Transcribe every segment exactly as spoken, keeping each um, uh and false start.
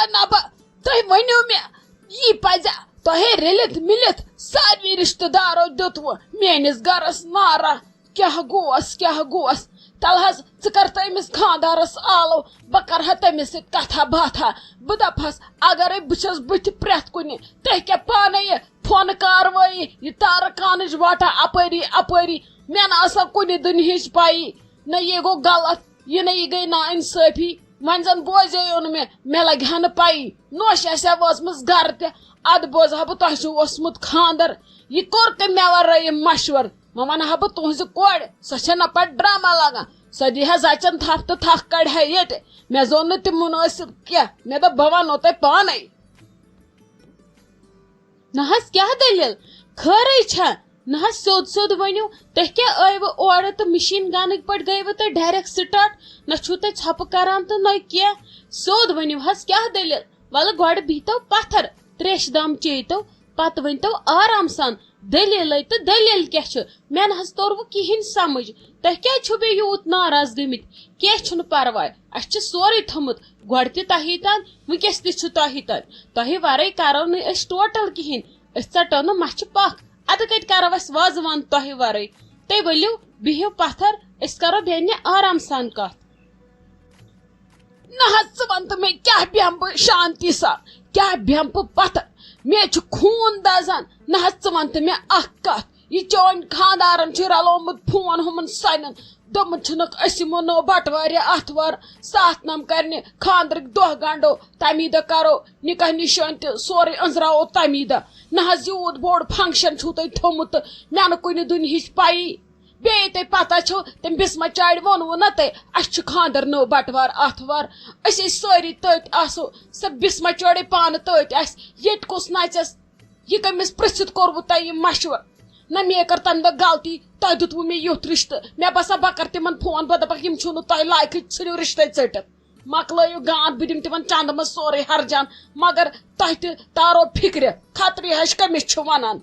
نبا، تُہۍ ؤنِو مےٚ، یی پزِ تۄہے رٔلِتھ مِلِتھ ساروی رشتہٕ دارو دیُتوٕ میٲنِس گرس نارا؟ کیٛاہ گوس، کیٛاہ گوس؟ تلہٕ حظ، ژٕ کر تہٕ أمِس خانٛدارس آلو، بہٕ کرٕ ہا تٔمِس سۭتۍ کتھا باتھا۔ بہٕ دپہس، اگرے بہٕ چھس بٕتھِ پرٛٮ۪تھ کُنہِ، تُہۍ کیٛاہ پانے یہِ فونہٕ کاروٲیی، یہِ تارٕ کانٕچ واٹا اپٲری اپٲری؟ مےٚ نہٕ آسان کُنہِ دُنہِچ پَیی۔ نہ یہِ گوٚو غلط، یہِ نہ یہِ گٔے نا انصٲفی۔ وۄنۍ زن بوزیو نہٕ مےٚ، مےٚ لگہِ ہا نہٕ پَیی۔ نوش آسہِ ہا وٲژمٕژ گرٕ تہِ، ادٕ بوزٕ ہا بہٕ تۄہہِ چھُو اوسمُت خانٛدر۔ یہِ کوٚر کٔمۍ مےٚ ورٲے یہِ مشورٕ؟ وۄنۍ ونہٕ ہا بہٕ تُہنٛزِ کورِ، سۄ چھےٚ نہ پتہٕ ڈرامہ لگان۔ سۄ دی ہا زچن تھپھ تہٕ تھکھ کڑِ ہا ییٚتہِ۔ مےٚ زون نہٕ تہِ منٲسِب کینٛہہ۔ مےٚ دوٚپ، بہٕ ونو تۄہہِ پانے۔ نہ حظ، کیٛاہ دٔلیٖل؟ خٲرٕے چھا؟ نہ حظ، سیوٚد سیوٚد ؤنِو، تُہۍ کیٛاہ ٲیوٕ اورٕ تہٕ مِشیٖن گنٕکۍ پٲٹھۍ گٔیوٕ تُہۍ ڈایریکٹ سٹارٹ؟ نہ چھُو تُہۍ ژھۄپہٕ کران تہٕ نہ کینٛہہ۔ سیوٚد ؤنِو حظ، کیٛاہ دٔلیٖل؟ وَلہٕ گۄڈٕ بِہتو پتھر، تریشہِ دام چیٚیتو، پتہٕ ؤنۍتو آرام سان دٔلیٖلَے تہٕ دٔلیٖل کیٛاہ چھِ؟ مےٚ نہ حظ توٚر وۄنۍ کِہیٖنۍ سمجھ۔ تۄہہِ کیٛازِ چھُو بیٚیہِ یوٗت ناراض گٔمٕتۍ؟ کینٛہہ چھُنہٕ پرواے، اَسہِ چھُ سورُے تھوٚمُت، گۄڈٕ تہِ تۄہی تام، وٕنکیٚس تہِ چھُ تۄہی تام۔ تۄہہِ ورٲے کرو نہٕ أسۍ ٹوٹل کِہیٖنۍ۔ أسۍ ژٹو نہٕ مَچھِ پکھ۔ اَدٕ کَتہِ کرو أسۍ وازوان تۄہہِ ورٲے؟ تُہۍ ؤلِو، بِہِو پتھر، أسۍ کرو بیٚنہِ آرام سان کتھ۔ نہ حظ، ژٕ وَن تہٕ مےٚ، کیٛاہ بیٚہمہٕ بہٕ شانتی سان؟ کیٛاہ بیٚہمہٕ بہٕ پتھر؟ مےٚ چھُ خوٗن دَزان۔ نہ حظ، ژٕ وَن تہٕ مےٚ اَکھ کَتھ، یہِ چون خانٛدارَن چھُ رَلومُت فون ہُمَن سانٮ۪ن، دوٚپمُت چھُنَکھ، أسۍ یِمو نو بَٹوارِ آتھوار ساتھ نام کَرنہِ، خانٛدرٕکۍ دۄہ گنٛڈو، تَمی دۄہ کَرو نِکاح نِشٲنۍ تہِ، سورُے أنٛزراوو تَمی دۄہ۔ نہ حظ، یوٗت بوٚڑ فنٛکشن چھُو تۄہہِ تھوٚمُت تہٕ مےٚ نہٕ کُنہِ دُنہِچ پَیی۔ بیٚیہِ تۄہہِ پتہ چھو، تٔمۍ بسمہ چاڑِ ووٚنوُ نہ تۄہہِ، اَسہِ چھُ خانٛدر نٔو بٹوار آتھوار، أسۍ ٲسۍ سٲری تٔتۍ آسو۔ سۄ بسمہ چاڑے پانہٕ تٔتۍ آسہِ، ییٚتہِ کُس نژٮ۪س؟ یہِ کٔمِس پرژھِتھ کوٚروُ تۄہہِ یہِ مشورٕ؟ نہ، مےٚ کٔر تمہِ دۄہ غلطی، تۄہہِ دیُتوُ مےٚ یُتھ رشتہٕ۔ مےٚ باسان، بہٕ کرٕ تِمن فون، بہٕ دپکھ، یِم چھِو نہٕ تۄہہِ لایقٕے، ژھٕنِو رشتے ژٔٹِتھ۔ مۄکلٲیِو گان، بہٕ دِمہٕ تِمن چندٕ منٛز سورُے ہرجان، مگر تۄہہِ تہِ تارو فکرِ، خطرٕ ہش کٔمِس چھِ ونان۔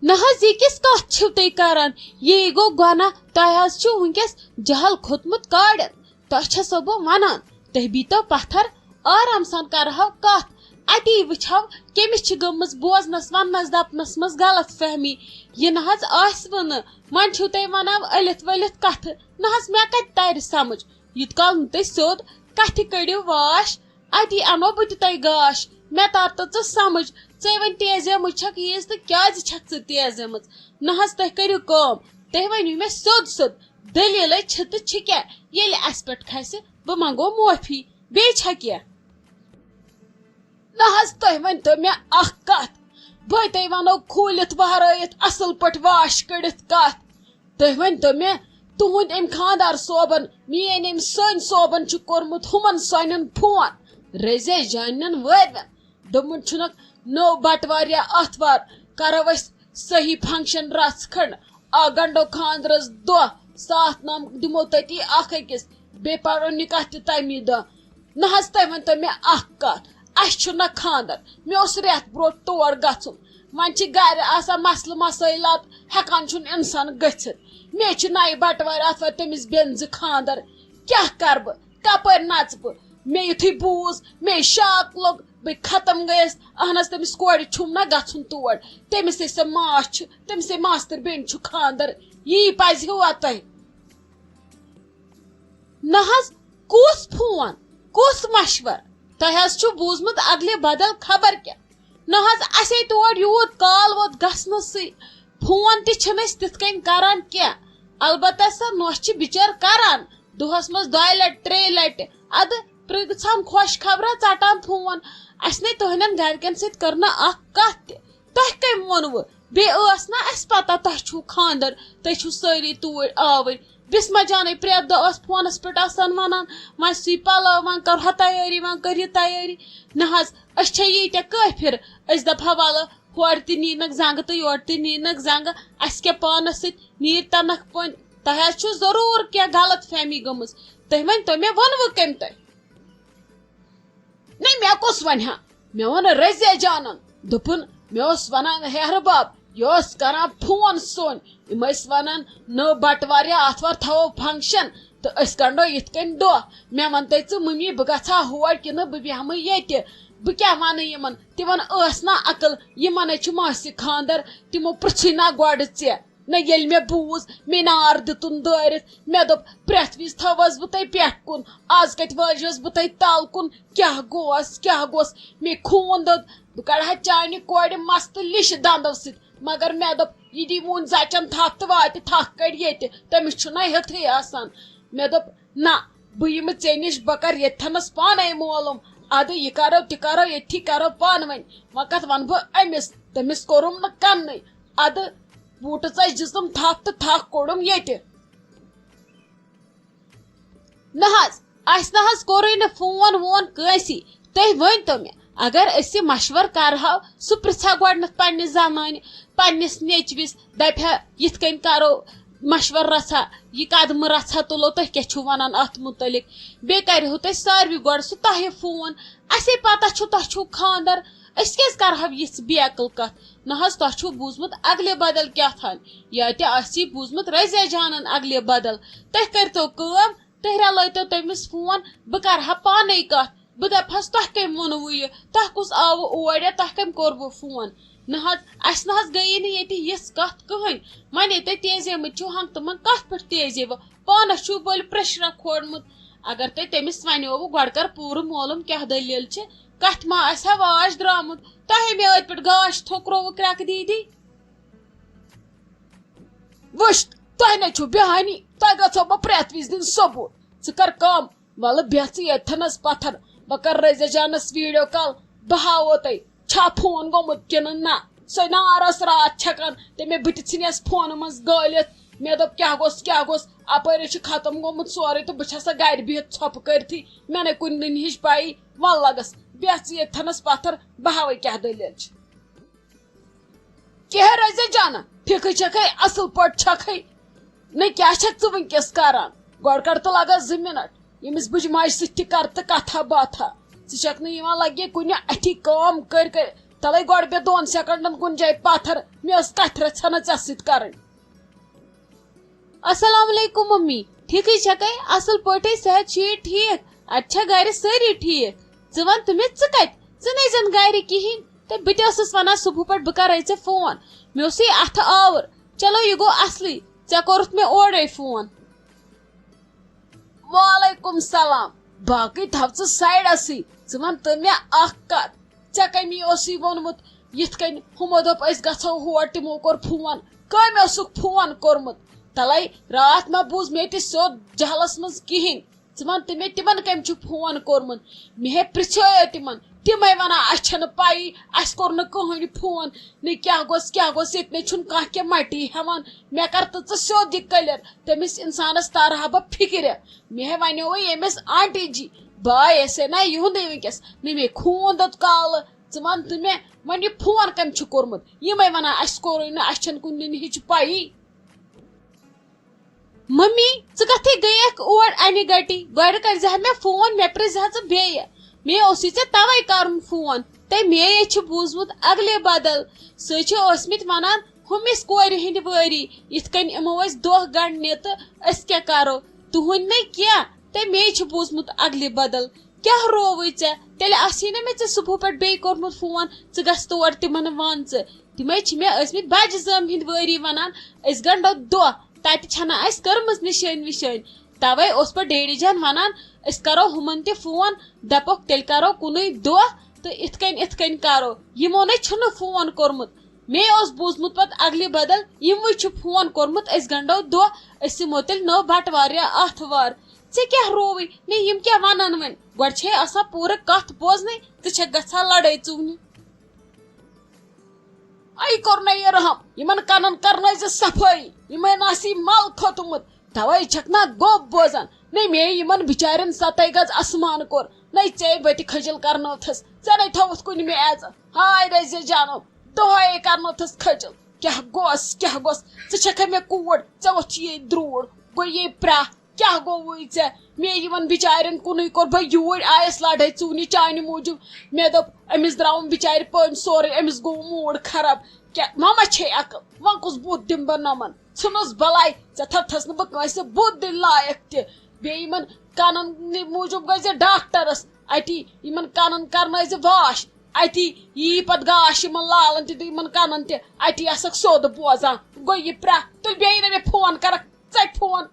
نہ حظ، یہِ کِژھ کتھ چھِو تُہۍ کران؟ یی گوٚو گۄناہ، تۄہہِ حظ چھُو وٕنکیٚس جہل کھوٚتمُت کاڑٮ۪ن۔ تۄہہِ چھَسو بہٕ وَنان، تُہۍ بیٖتو پَتھر، آرام سان کَرہو کَتھ۔ اَتی وٕچھو کٔمِس چھِ گٔمٕژ بوزنَس، وَننَس، دَپنَس منٛز غلط فہمی۔ یہِ نہ حظ آسِوٕ نہٕ۔ وۄنۍ چھِو تُہۍ وَنان ألِتھ ؤلِتھ کَتھٕ۔ نہ حظ، مےٚ کَتہِ تَرِ سَمٕجھ؟ یوٗت کال نہٕ تُہۍ سیوٚد کَتھِ کٔڑِو واش، اَتی اَنو بہٕ تہِ تۄہہِ گاش۔ مےٚ تَر تہٕ ژٕ سَمٕجھ۔ ژےٚ وۄنۍ تیزیمٕژ چھَکھ عیٖز تہٕ کیٛازِ چھَکھ ژٕ تیزیمٕژ؟ نہ حظ، تُہۍ کٔرِو کٲم، تُہۍ ؤنِو مےٚ سیوٚد سیوٚد۔ دٔلیٖلَے چھِ تہٕ چھِ کیٛاہ؟ ییٚلہِ اَسہِ پٮ۪ٹھ کھسہِ، بہٕ منٛگو معٲفی۔ بیٚیہِ چھا کینٛہہ؟ نہ حظ، تُہۍ ؤنۍ تو مےٚ اَکھ کَتھ۔ بہٕ تۄہہِ وَنو کھوٗلِتھ وَہرٲیِتھ، اَصٕل پٲٹھۍ واش کٔڑِتھ کَتھ۔ تُہۍ ؤنۍ تو مےٚ، تُہُنٛد أمۍ خانٛدار صٲبَن، میٛٲنۍ أمۍ سٔنٛدۍ صٲبَن چھُ کوٚرمُت ہُمَن سانٮ۪ن فون، رزیا جانٮ۪ن وٲرۍوٮ۪ن۔ دوٚپمُت چھُنَکھ، نٔو بٹوار یا آتھوار کَرو أسۍ صحیح فنکشن رژھ کھنڈ، اکھ گنڈو خاندرس دۄہ، ساتھ نام دِمو تٔتی اکھ أکِس، بیٚیہِ پرو نکاح تہِ تمی دۄہ۔ نہ حظ، تُہۍ ؤنۍ تو مےٚ اکھ کتھ، اسہِ چھُ نہ خاندر، مےٚ اوس رٮ۪تھ برونٛٹھ تور گژھُن، وۄنۍ چھِ گرِ آسان مسلہٕ مسٲیلات، ہٮ۪کان چھُنہٕ انسان گٔژھِتھ۔ مےٚ چھِ نَیہِ بٹوارِ آتھوارِ تٔمِس بیٚنزِ خاندر، کیٛاہ کرٕ بہٕ؟ کپٲرۍ نژٕ بہٕ؟ مےٚ یُتھُے بوٗز، مےٚ شاک لوٚگ، بہٕ ختم گٔیَس۔ اہن حظ، تٔمِس کورِ چھُم نہ گژھُن تور۔ تٔمِس ہے سۄ ماس چھِ، تٔمِس ہے ماستٕر بیٚنہِ چھُ خاندر۔ یی پزِ ہوا تۄہہِ؟ نہ حظ، کُس فون؟ کُس مشور؟ تۄہہِ حظ چھُ بوٗزمُت اگلہِ بدل خبر کیٛاہ۔ نہ حظ، اسے تور یوٗت کال ووت گژھنَسٕے۔ فون تہِ چھِنہٕ أسۍ تِتھ کٔنۍ کران کینٛہہ۔ البتہ سۄ نۄش چھِ بِچٲر کران، دۄہس منٛز دۄیہِ لٹہِ، ترٛیٚیہِ لٹہِ۔ ادٕ پرٛژھان خۄش خبرا، ژٹان فون۔ اسہِ نے تُہنٛدٮ۪ن گرِکٮ۪ن سۭتۍ کٔر نہٕ اکھ کتھ تہِ۔ تۄہہِ کٔمۍ ووٚنوٕ؟ بیٚیہِ ٲس نہ اسہِ پتہ تۄہہِ چھُو خاندر، تُہۍ چھِو سٲری توٗرۍ آوٕرۍ۔ بسمہ جانٕے پرٛٮ۪تھ دۄہ ٲس فونس پٮ۪ٹھ آسان ونان، وۄنۍ سُوۍ پلو، وۄنۍ کرہا تیٲری، وۄنۍ کٔر یہِ تیٲری۔ نہ حظ، أسۍ چھے ییٖتیٛاہ کٲفِر، أسۍ دپہا ولہٕ ہورٕ تہِ نینکھ زنٛگہٕ تہٕ یورٕ تہِ نینکھ زنٛگہٕ، اسہِ کیٛاہ پانس سۭتۍ نیٖرۍ تنکھ پٔنۍ؟ تۄہہِ حظ چھُو ضروٗر کینٛہہ غلط فہمی گٔمٕژ۔ تُہۍ ؤنۍ تو مےٚ، ووٚنوٕ کٔمۍ تۄہہِ؟ نہ، مےٚ کُس ونہِ ہا؟ مےٚ ووٚن رضیہ جانن، دوٚپُن، مےٚ اوس ونان ہیہرٕ بب، یہِ اوس کران فون سوٚن، یِم ٲسۍ ونان، نٔو بٹوار یا آتھوار تھاوو فنکشن، تہٕ أسۍ گنٛڈو یِتھ کٔنۍ دۄہ۔ مےٚ وَن تہٕ ژٕ، مٔمی، بہٕ گژھٕ ہا ہور کِنہٕ بہٕ بیٚہمہٕ ییٚتہِ؟ بہٕ کیٛاہ وَنہٕ یِمَن؟ تِمَن ٲس نا عقل، یِمَن ہے چھُ ماسہِ خانٛدر، تِمو پرٛژھٕے نا گۄڈٕ ژےٚ۔ نہ، ییٚلہِ مےٚ بوٗز، مےٚ نار دِتُن دٲرِتھ، مےٚ دوٚپ، "پرٛٮ۪تھ وِزِ تھٲوٕس بہٕ تۄہہِ پٮ۪ٹھ کُن، آز کَتہِ وٲجِوَس بہٕ تۄہہِ تَل کُن؟ کیٛاہ گوس، کیٛاہ گوس؟" مےٚ خوٗن دوٚد، بہٕ کَڑٕ ہا چانہِ کورِ مَس تہٕ لیٚشہِ دَنٛدو سۭتۍ۔ مگر مےٚ دوٚپ، یہِ دی وُنۍ زَچَن تھپھ تہٕ واتہِ تھکھ کَڑِ ییٚتہِ، تٔمِس چھُنہ ہیوٚتھُے آسان۔ مےٚ دوٚپ، نہ، بہٕ یِمہٕ ژےٚ نِش، بہٕ کَرٕ ییٚتھٮ۪نَس پانَے معلوٗم۔ اَدٕ یہِ کَرو، تہِ کَرو، ییٚتھی کَرو پانہٕ ؤنۍ۔ وۄنۍ کَتھ وَنہٕ بہٕ أمِس؟ تٔمِس کوٚرُم نہٕ کَننٕے۔ اَدٕ بوٗٹہٕ ژَچہِ دِژٕم تھپھ تہٕ تھکھ کوٚڑُم ییٚتہِ۔ نہ حظ، اَسہِ نہ حظ کوٚرُے نہٕ فون وون کٲنٛسی۔ تُہۍ ؤنۍ تو مےٚ، اگر أسۍ یہِ مشورٕ کرہو، سُہ پرژھِ ہا گۄڈٕنیتھ پننہِ زنانہِ، پننِس نیچوِس، دپہِ ہا، "یِتھ کٔنۍ کرو مشورٕ رژھا، یہِ قدمہٕ رژھا تُلو، تُہۍ کیٛاہ چھِو ونان اتھ مُتعلق؟" بیٚیہِ کرِہو تۄہہِ ساروی گۄڈٕ سُہ تۄہہِ فون۔ اسے پتہ چھُ تۄہہِ چھُو خاندر، أسۍ کیٛازِ کرہو یِژھ بے عقل کتھ؟ نہ حظ، تۄہہِ چھُو بوٗزمُت اگلے بدل کیٛاہ تھان، یا تہِ آسی بوٗزمُت رضیہ جانن اگلے بدل۔ تُہۍ کٔرۍتو کٲم، تُہۍ رلٲوتو تٔمِس فون، بہٕ کرٕ ہا پانے کتھ۔ بہٕ دپہس، "تۄہہِ کٔمۍ ووٚنوٕ یہِ؟ تۄہہِ کُس آوٕ اور یا تۄہہِ کٔمۍ کوٚروٕ فون؟" نہ حظ، اسہِ نہ حظ گٔیی نہٕ ییٚتہِ یِژھ کتھ کٕہٕنۍ۔ وۄنۍ ییٚلہِ تُہۍ تیزیمٕتۍ چھِو، ہنگ تہٕ منگ کتھ پٮ۪ٹھ تیزیوٕ؟ پانس چھُو بٔلۍ پریشرا کھولمُت۔ اگر تۄہہِ تٔمِس ونیووٕ، گۄڈٕ کر پوٗرٕ معلوم کیٛاہ دٔلیٖل چھِ، کتھِ ما آسہِ ہا واش درامُت؟ تۄہے مےٚ أتھۍ پٮ۪ٹھ گاش تھوٚکرووٕ کرٛٮ۪کہٕ دیٖدی۔ وٕچھ، تۄہہِ نے چھُو بیہانی، تۄہہِ گژھو بہٕ پرٛٮ۪تھ وِزِ دِنۍ ثبوٗت۔ ژٕ کر کٲم، وَلہٕ بیٚہہ ژٕ ییٚتھَنَس پَتھَر، بہٕ کر رٔزیہ جانَس ویٖڈیو کال، بہٕ ہاوو تۄہہِ، چھا فون گوٚمُت کِنہٕ نہ۔ سۄ نار ٲس راتھ چھَکان، تہٕ مےٚ بٕتھِ ژھٕنِس فونہٕ منٛز گٲلِتھ۔ مےٚ دوٚپ، "کیٛاہ گوٚژھ، کیٛاہ گوٚژھ؟" اَپٲرۍ چھُ ختم گوٚمُت سورُے، تہٕ بہٕ چھَسا گَرِ بِہِتھ ژھۄپہٕ کٔرتھٕے، مےٚ نے کُنہِ دُنہِچ پَیی۔ وَلہٕ لَگَس، بیٚہہ ژٕ ییٚتھَنَس پَتھَر، بہٕ ہاوَے کیٛاہ دٔلیٖل چھِ۔ کیٛاہ رزِ جانہ، ٹھیکھٕے چھکھے، اصل پٲٹھۍ چھکھے؟ نہ کیٛاہ چھکھ ژٕ وٕنکیٚس کران؟ گۄڈٕ کر تہٕ لگس زٕ منٹ، ییٚمِس بٕجہِ ماجہِ سۭتۍ تہِ کر تہٕ کتھا باتھا۔ ژٕ چھکھ نہٕ یِوان لگے کُنہِ اَتھی کٲم کٔرۍ کٔرۍ۔ تلے گۄڈٕ بیٚہہ دۄن سیکنڈن کُنہِ جایہِ پتھر، مےٚ ٲس کتھِ رژھا نہ ژےٚ سۭتۍ کرٕنۍ۔ السلام علیکم ممی، ٹھیکٕے چھکھے؟ اصل پٲٹھۍ، صحت چھُیے ٹھیک؟ اتہِ چھا گرِ سٲری ٹھیک؟ ژٕ ون تہٕ مےٚ، ژٕ کتہِ؟ ژٕ نے زن گرِ کِہینۍ۔ تہٕ بہٕ تہِ ٲسٕس ونان صبحہٕ پٮ۪ٹھ بہٕ کرے ژےٚ فون، مےٚ اوسُے اتھٕ آوُر۔ چلو، یہِ گوٚو اصلٕے، ژےٚ کوٚرُتھ مےٚ اورے فون۔ وعلیکم سلام۔ باقٕے تھاو ژٕ سایڈسٕے، ژٕ ون تہٕ مےٚ اکھ کتھ۔ ژےٚ کٔمی اوسُے ووٚنمُت یِتھ کٔنۍ ہُمو دوٚپ أسۍ گژھو ہور، تِمو کوٚر فون۔ کٔمۍ اوسُکھ فون کوٚرمُت؟ تلے راتھ ما بوٗز مےٚ تہِ سیوٚد جہلس منٛز کِہینۍ۔ ژٕ وَن تہٕ مےٚ، تِمن کٔمۍ چھُ فون کوٚرمُت؟ مےٚ ہے پرٛژھیو تِمن، تِمے وَنان، "اَسہِ چھَنہٕ پَیی، اَسہِ کوٚر نہٕ کٕہٕنۍ فون، نہ کیٛاہ گوٚژھ، کیٛاہ گوٚژھ، ییٚتہِ نَے چھُنہٕ کانٛہہ کینٛہہ مَٹی ہٮ۪وان۔" مےٚ کَر تہٕ ژٕ سیوٚد یہِ کٔلیر، تٔمِس اِنسانَس تارہا بہٕ فِکرِ۔ مےٚ ہے وَنیووُے ییٚمِس آنٹی جی، بہٕ آیے سے نہ یِہُنٛدُے وٕنکیٚس، نہ مےٚ خوٗن دوٚد کالہٕ۔ ژٕ وَن تہٕ مےٚ، وۄنۍ یہِ فون کٔمۍ چھُ کوٚرمُت؟ یِمے وَنان، "اَسہِ کوٚرُے نہٕ، اَسہِ چھَنہٕ کُنہِ دُنہِچ پَیی۔" ممی، ژٕ کتھے گٔیکھ اور انہِ گٹی؟ گۄڈٕ کٔرزِ ہا مےٚ فون، مےٚ پرٛژھزِ ہا ژٕ بیٚیہِ۔ مےٚ اوسُے ژےٚ توے کرُن فون۔ تہٕ مے چھُ بوٗزمُت اگلے بدل۔ سُہ چھِ ٲسمٕتۍ ونان ہُمِس کورِ ہٕنٛدِ وٲری، یِتھ کٔنۍ یِمو أسۍ دۄہ گنڈنہِ تہٕ أسۍ کیٛاہ کرو؟ تُہُنٛد نَے کینٛہہ، تہٕ مے چھُ بوٗزمُت اگلے بدل۔ کیٛاہ رووُے ژےٚ؟ تیٚلہِ آسی نہ مےٚ ژےٚ صُبحہٕ پٮ۪ٹھ بیٚیہِ کوٚرمُت فون، ژٕ گژھ تور تِمن وَن ژٕ۔ تِمے چھِ مےٚ ٲسمٕتۍ بجہِ زٲمۍ ہٕنٛدۍ وٲری وَنان، أسۍ گنٛڈو دۄہ، تَتہِ چھَنہ اَسہِ کٔرمٕژ نِشٲنۍ وِشٲنۍ۔ تَوَے اوس پَتہٕ ڈیڈی جان وَنان، أسۍ کَرو ہُمَن تہِ فون، دَپوکھ تیٚلہِ کَرو کُنُے دۄہ تہٕ یِتھ کٔنۍ یِتھ کٔنۍ کَرو۔ یِمو نے چھُنہٕ فون کوٚرمُت۔ مے اوس بوٗزمُت پَتہٕ اَگلہِ بدل، یِموٕے چھُ فون کوٚرمُت، أسۍ گنٛڈو دۄہ، أسۍ یِمو تیٚلہِ نٔو بَٹوار یا آتھوار۔ ژےٚ کیٛاہ رووٕے؟ نے یِم کیٛاہ وَنَن وۄنۍ؟ گۄڈٕ چھے آسان پوٗرٕ کَتھ بوزنَے، ژٕ چھَکھ گژھان لڑٲے ژوٗنہِ۔ اَے کوٚر نہ یہِ رحم، یِمَن کَنَن کَرنٲے زِ صفٲیی، یِمَن آسی مَل کھوٚتمُت، تَوَے چھَکھ نہ گوٚب بوزان۔ نے مے یِمَن بِچارٮ۪ن سَتَے گز اَسمان کوٚر، نے ژے بہٕ تہِ کھٔجِل کَرنٲوتھَس، ژےٚ نے تھٲوٕتھ کُنہِ مےٚ عزت۔ ہاے رزِ جانو، دۄہَے کَرنٲوتھَس کھٔجِل۔ کیٛاہ گوٚژھ، کیٛاہ گوٚژھ؟ ژٕ چھَکھے مےٚ کوٗر، ژےٚ ووٚتھ یے درٛوٗر، گوٚو یے پرٛاہ۔ کیٛاہ گوٚوُے ژےٚ؟ مے یِمن بِچارٮ۪ن کُنُے کوٚر، بہٕ یوٗرۍ آیس لڑٲے ژوٗنہِ چانہِ موٗجوٗب۔ مےٚ دوٚپ، أمِس درٛاوُم بِچارِ پٔمۍ سورُے، أمِس گوٚو موٗڈ خراب۔ کیٛاہ، وۄنۍ ما چھے عقل؟ وۄنۍ کُس بُتھ دِمہٕ بہٕ نۄمن؟ ژھٕنُس بلاے، ژےٚ تھٲوتھس نہٕ بہٕ کٲنٛسہِ بُتھ دِنۍ لایق تہِ۔ بیٚیہِ یِمن کَنن موٗجوٗب گٔے زِ ڈاکٹرس اَتی، یِمن کَنن کرنٲے زِ واش اَتی، یی پتہٕ گاش یِمن لالن تہِ تہٕ یِمن کَنن تہِ، اَتی آسکھ سیوٚد بوزان۔ گوٚو یہِ پرٛٮ۪تھ، تُل بیٚیہِ نہٕ مےٚ فون کرکھ، ژَٹہِ فون۔